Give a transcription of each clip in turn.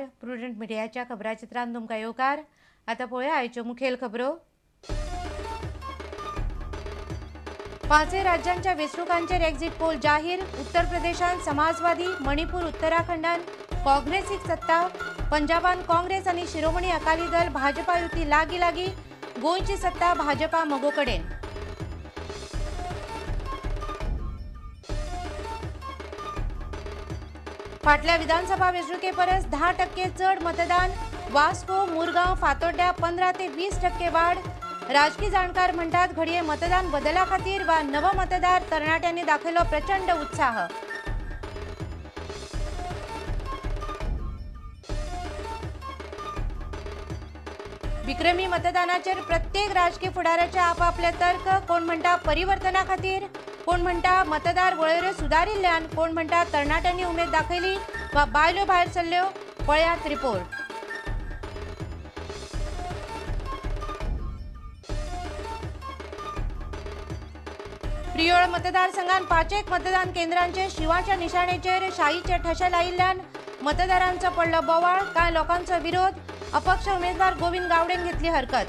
नमस्कार. प्रुडंट मिडियाच्या खबराचित्रांत तुमकां येवकार. आतां पळोवया आयच्यो मुखेल खबरो. पांचय राज्यांच्या वेंचणुकांचेर एक्झिट पोल जाहीर. उत्तर प्रदेशांत समाजवादी, मणिपूर उत्तराखंडान काँग्रेसीक सत्ता, पंजाबान काँग्रेस आनी शिरोमणी अकाली दल भाजपा युती लागीं लागीं. गोंयची सत्ता भाजपा मगो कडेन. फाटल्या विधानसभा वेंचणुके परस 10% चड मतदान. वास्को, मुरगांव, फातोड्ड्या 15 ते 20% वाढ. राजकी जाणकार म्हणटात घडये मतदान बदला खातीर वा नवमतदार तरणाट्यांनी दाखयलो प्रचंड उत्साह. विक्रमी मतदानाचेर प्रत्येक राजकी फुडाऱ्याचे आपापले तर्क. कोण म्हणटा परिवर्तना खातीर, कोण म्हणटा मतदार वळेऱ्यो सुदारिल्ल्यान, कोण म्हणटा तरणाट्यांनी उमेद दाखयली वा बायलो भायर सरल्यो. पळयात रिपोर्ट. प्रियोळ मतदारसंघात 5 मतदान केंद्रांचे शिवाच्या निशाणेचेर शाईचे ठशे लायिल्ल्यान मतदारांचो पडलो बोवाळ. कांय लोकांचो विरोध. अपक्ष उमेदवार गोविंद गावडेन घेतली हरकत.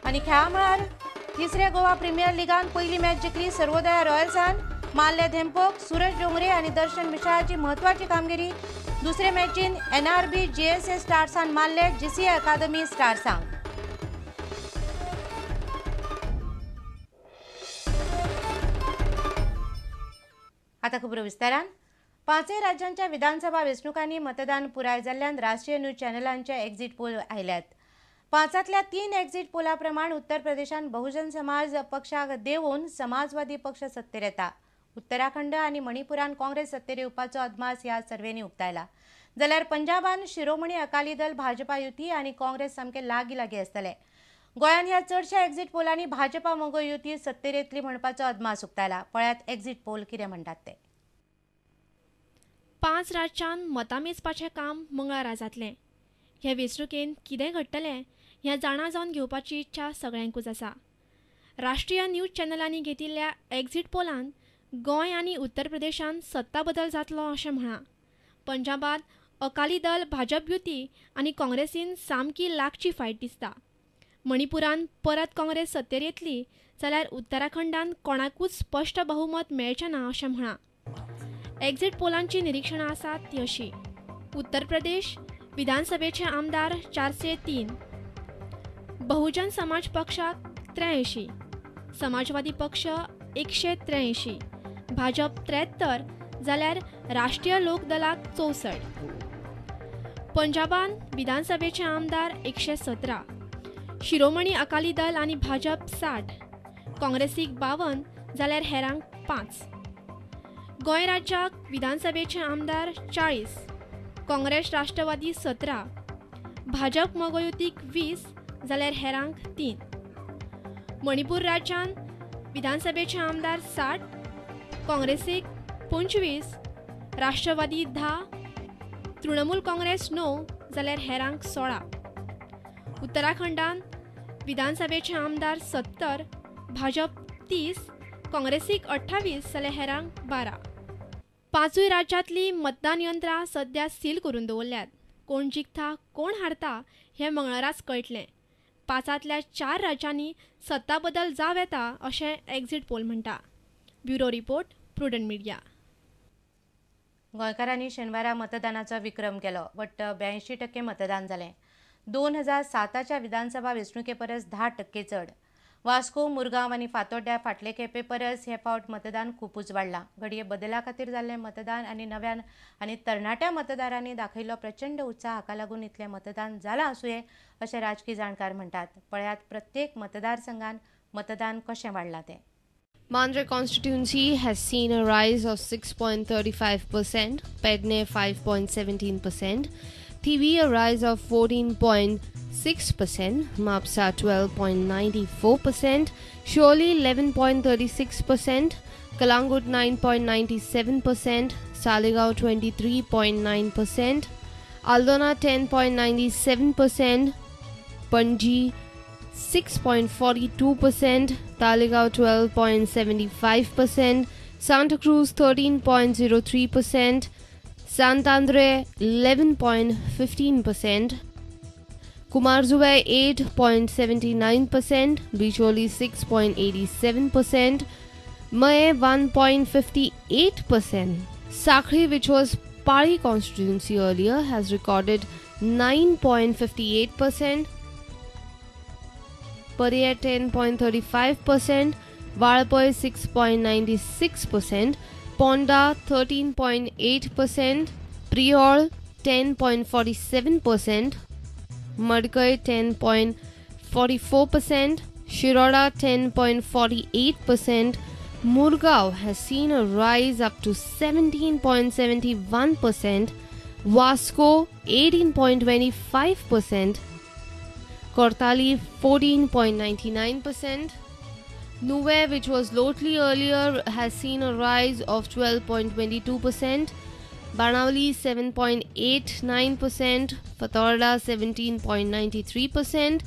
आनी खेळा मळार तिसऱ्या गोवा प्रिमियर लिगान पयली मॅच जिखली सर्वोदया रॉयल्सान. मारले धेंपोक. सूरज डोंगरे आनी दर्शन मिशाळाची म्हत्वाची कामगिरी. दुसरे मॅचीन एनआरबी जीएसए स्टार्सान मारले जीसीए अकादमी स्टार्सांक. आता खबरो विस्तारान. पांचय राज्यांच्या विधानसभा वेंचणुकांनी मतदान पुराय जाल्ल्यान राष्ट्रीय न्यूज चॅनलांचे एक्झिट पोल आयल्यात. 5तल्या 3 एक्झिट पोला प्रमाण उत्तर प्रदेशांत बहुजन समाज पक्षाक देंवोवन समाजवादी पक्ष सत्तेर येता. उत्तराखंड आनी मणिपुरान काँग्रेस सत्तेर येवपाचो अदमास ह्या सर्वेंनी उक्तायला. जाल्यार पंजाबान शिरोमणी अकाली दल भाजपा युती आनी काँग्रेस सामके लागीं लागीं आसतले. गोंयांत ह्या चडश्या एक्झिट पोलांनी भाजपा मगो युती सत्तेर येतली म्हणपाचो अदमास उक्तायला. पळयात एक्झिट पोल कितें म्हणटात ते. 5 राज्यांत मतां मेजपाचें काम मंगळारा जातलें. हे वेंचणुकेंत कितें घडटलें हें जाणा जावन घेवपाची इच्छा सगळ्यांकूच आसा. राष्ट्रीय न्यूज चॅनलांनी घेतिल्ल्या एक्झिट पोलांत गोंय आनी उत्तर प्रदेशांत सत्ता बदल जातलो अशें म्हळां. पंजाबांत अकाली दल भाजप युती आनी काँग्रेसीन सामकी लागची फायट दिसता. मणिपुरांत परत काँग्रेस सत्तेर येतली जाल्यार उत्तराखंडांत कोणाकूच स्पश्ट बहुमत मेळचें ना अशें म्हळां. एक्झिट पोलांची निरिक्षणां आसात ती अशी. उत्तर प्रदेश विधानसभेचे आमदार 403, बहुजन समाज पक्षाक 83, समाजवादी पक्ष 183, भाजप 73 जाल्यार राष्ट्रीय लोक दलाक 64. पंजाबान विधानसभेचे आमदार 117, शिरोमणी अकाली दल आनी भाजप 60, काँग्रेसीक 52 जाल्यार हेरांक 5. गोंय राज्याक विधानसभेचे आमदार 40, काँग्रेस राष्ट्रवादी 17, भाजप मगो युतीक 20 जाल्यार हेरांक 3. मणिपूर राज्यांत विधानसभेचे आमदार 60, काँग्रेसीक 25, राष्ट्रवादी 10, तृणमूल काँग्रेस 9 जाल्यार हेरांक 16. उत्तराखंडांत विधानसभेचे आमदार 70, भाजप 30, काँग्रेसीक 28 जाल्यार हेरांक 12. 5 राज्यांतलीं मतदान यंत्रां सध्या सील करून दवरल्यात. कोण जिखता कोण हारता हें मंगळाराच कळटलें. 5तल्या 4 राज्यांनी सत्ता बदल जावं येता अशें एक्झिट पोल म्हणटा. Bureau report, Prudent Media. गोंयकारांनी शेनवारा मतदानाचो विक्रम केलो. वट्ट 82% मतदान जालें. 2007च्या विधानसभा वेंचणुके परस 10% चड. वास्को, मुरगांव आनी फातोड्ड्या फाटले खेपे परस हे फावट मतदान खुबूच वाडलां. घडये बदला खातीर जाल्लें मतदान आनी नव्यान आनी तरणाट्या मतदारांनी दाखयल्लो प्रचंड उत्साह हाका लागून इतलें मतदान जालां आसुये अशें राजकी जाणकार म्हणटात. पळयात प्रत्येक मतदारसंघान मतदान कशें वाडलां तें. Mandre constituency has seen a rise of 6.35%, Pedne 5.17%, Thivi a rise of 14.6%, Mapsa 12.94%, Shirley 11.36%, Kalangut 9.97%, Saligao 23.9%, Aldona 10.97%, Panji 6.42%, Taleigao 12.75%, Santacruz 13.03%, Santandre 11.15%, Kumarzubay 8.79%, Bicholi 6.87%, Maye 1.58%. Sakri, which was Pari constituency earlier, has recorded 9.58%, Paria 10.35%, Valpoi 6.96%, Ponda 13.8%, Priol 10.47%, Madkai 10.44%, Shiroda 10.48%, Murgaon has seen a rise up to 17.71%, Vasco 18.25%, Kortali 14.99%, Nuvem, which was Lotli earlier, has seen a rise of 12.22%, Banavali 7.89%, Fatorda 17.93%,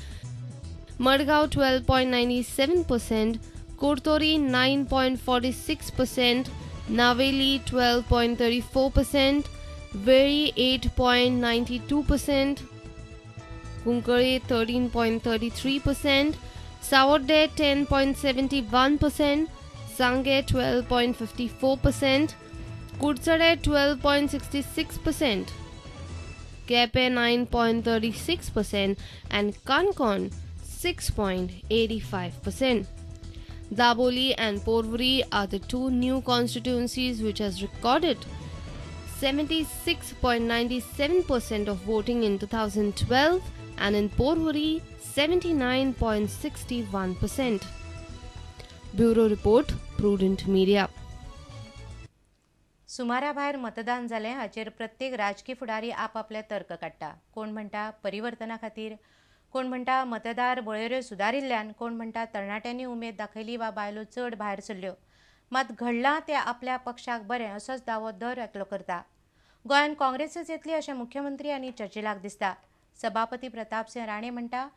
Madgaon 12.97%, Kortori 9.46%, Naveli 12.34%, Veri 8.92%, Kunkare 13.33%, Savorde 10.71%, Sange 12.54%, Kudsade 12.66%, Kepe 9.36% and Kankon 6.85%. Daboli and Porvuri are the two new constituencies which has recorded 76.97% of voting in 2012 and in Porvuri 79.61%. Bureau Report, Prudent Media. सुमारा भायर मतदान जालें हाचेर प्रत्येक राजकी फुडारी आपापले तर्क काडटा. कोण म्हणटा परिवर्तना खातीर, कोण म्हणटा मतदार वळेऱ्यो सुदारिल्ल्यान, कोण म्हणटा तरणाट्यांनी उमेद दाखयली वा बायलो चड भायर सरल्यो. मात घडलां तें आपल्या पक्षाक बरें असोच दावो दर एकलो करता. गोंयांत काँग्रेसच येतली अशें मुख्यमंत्री आनी चर्चिलाक दिसता. सभापती प्रतापसिंह राणे म्हणटा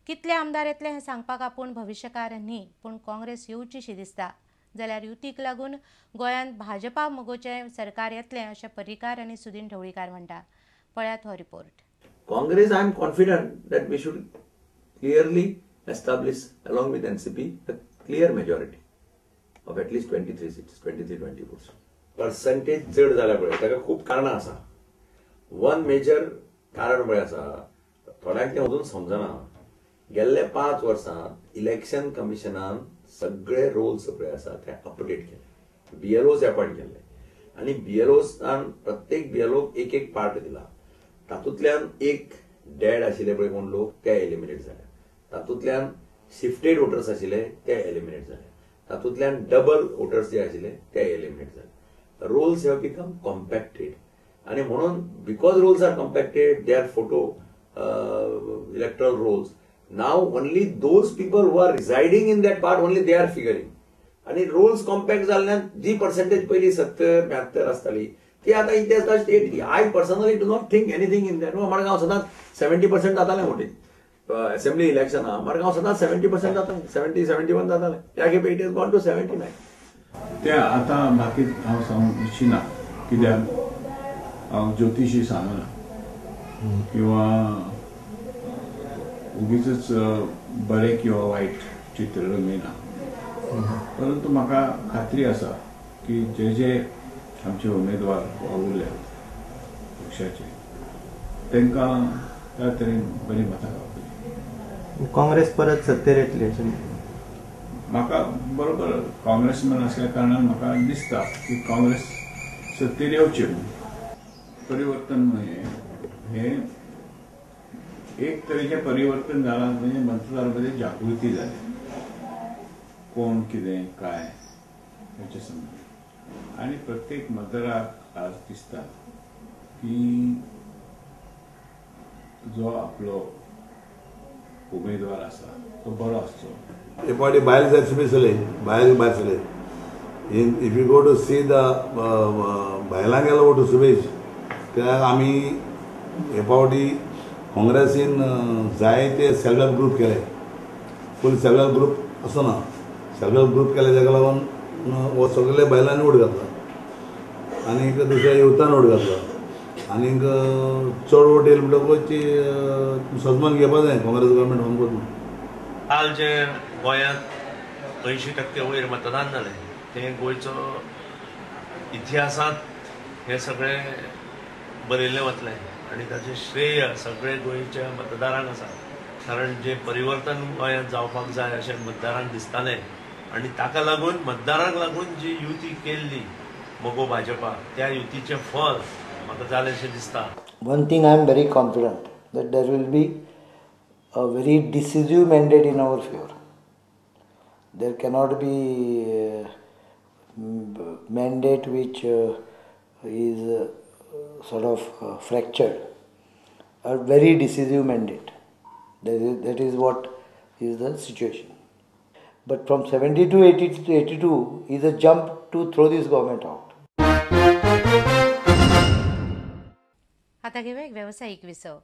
कितले आमदार येतले हें सांगपाक आपूण भविश्यकार न्ही, पूण काँग्रेस येवचीशी दिसता. जाल्यार युतीक लागून गोंयांत भाजपा मगोचें सरकार येतलें अशें पर्रीकार आनी सुदीन ढवळीकार म्हणटा. पळयात हो report. Congress, I am confident that we should clearly establish along with NCP a clear majority of at least 23 seats, 23-24. Percentage चड जाला पळय ताका खूब कारणां आसा. वन मेजर कारण पळय आसा, थोड्यांक तें अजून समजना. गेल्ले 5 वर्सांत इलेक्शन कमिशनान सगळे रोल्स पळय आसा ते अपडेट केले, बीएलओज अपॉइंट केले आनी बीएलओसान प्रत्येक बीएलओक एक एक पार्ट दिला. तातूंतल्यान एक डेड आशिल्ले पळय कोण लोक ते एलिमिनेट जाले, तातूंतल्यान शिफ्टेड वोटर्स आशिल्ले ते एलिमिनेट जाले, तातूंतल्यान डबल वोटर्स जे आशिल्ले ते एलिमिनेट जाले. रोल्स have become compacted आनी म्हणून because rolls are compacted, they are photo electoral rolls. Now only those people who are residing in that part only they are figuring. आनी roles compact जाल्ल्यान जी percentage पयलीं 70-72 आसताली ती आतां इतली आसता 80. I personally do not think anything in that. Madgaon सदांच 70% जातालें वोटींग असेंब्ली इलेक्शना, मडगांव सदांच 70% जातालें, 70-71 जातालें. त्या खेपे it is gone to 79. ते आतां बाकी हांव सांगूंक इच्छिना कित्याक हांव ज्योतिशी सांगना किंवा उगीच बरें किंवा वायट चित्र रंगयना, परंतु म्हाका खात्री आसा की जे जे आमचे उमेदवार वावुरले पक्षाचे तांकां त्या तरेन बरी मतां गावतली. काँग्रेस परत सत्तेर येतली अशें म्हाका बरोबर काँग्रेसमॅन आसल्या कारणान म्हाका दिसता की काँग्रेस सत्तेर येवची म्हणून. परिवर्तन हें एक तरेचें परिवर्तन जालां म्हणजे मतदार मध्ये जागृती जाली, कोण कितें काय हेचे संबंद. आनी प्रत्येक मतदाराक आज दिसता की जो आपलो उमेदवार आसा तो बरो आसचो. हे फावटी बायल जाय सुबेज जाले, बायल भायर सरले. If you go to see the बायलां गेलो वोट सुबेज, त्या आमी हे फावटी काँग्रेसीन जायते सेल्फ हेल्प ग्रूप केले. फूल सेल्फ हेल्प ग्रूप असो ना, सेल्फ हेल्प ग्रूप केले ताका लागून हो सगळे बायलांनी वोट घातला आनीक दुसऱ्या युथान वोट घातला आनीक चड वोट येयले म्हणटकूच सजमान घेवपा जाय काँग्रेस गव्हर्मेंट फॉर्म करून. काल जे गोंयांत 80% वयर मतदान जालें तें गोंयचो इतिहासांत हें सगळें बरयल्लें वतलें आनी ताचें श्रेय सगळें गोंयच्या मतदारांक आसा, कारण जें परिवर्तन गोंयांत जावपाक जाय अशें मतदारांक दिसतालें आनी ताका लागून मतदारांक लागून जी युती केल्ली मगो भाजपा त्या युतीचें फल म्हाका जालें अशें दिसता. One thing I am very confident that there will be a very decisive mandate in our favour. There cannot be mandate which is sort of fractured. A very decisive mandate. That is what is the situation. But from 70 to 80 to 82 is a jump to throw this government out. आता घेऊया एक व्यावसायिक विसव.